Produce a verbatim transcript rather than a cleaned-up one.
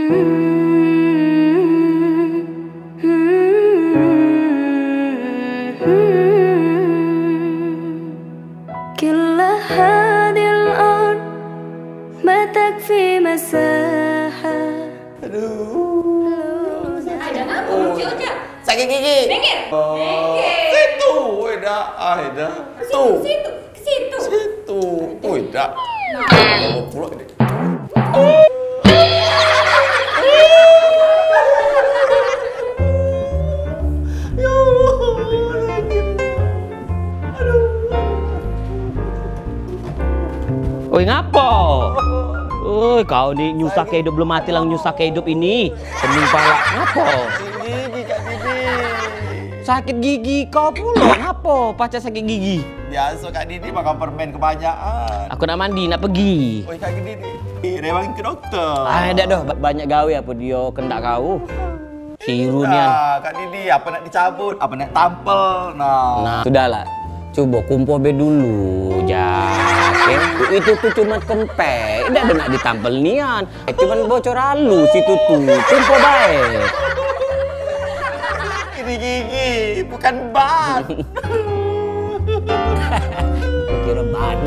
كل هذه الأرض ما تكفي مساحة. Aduh. Ada ngapa lucu aja? Sakit gigi. Minggir. Minggir. Situ, weh dah, ah dah. Tu. Situ, ke situ. Situ. Weh dah. Bawa pulak ni. Ya Allah. Aduh. Oi, ngapo? Oi, kau ni nyusahke hidup, belum mati lang nyusahke hidup ini. Pening pala. Ngapo? Gigi, Kak Didi. Sakit gigi kau pulo. Ngapo pacak sakit gigi? Biaso, Kak Didi makan permen kebanyakan. Aku nak mandi, nak pergi. Oi, Kak Didi. Rewang ke dokter. Ah, dak doh, ba- banyak gawe apo dio kendak kau. Si Iru nian. Nah, Kak Didi, apa nak dicabut, apa nak tampel. Nah. Nah, sudahlah. Cubo kumpo be dulu, Jack. Itu tu cuma kempek, dak ada nak ditampel nian. Cuman bocor halus itu tu. Kumpo bae. Ini gigi, bukan ban. Kira ban.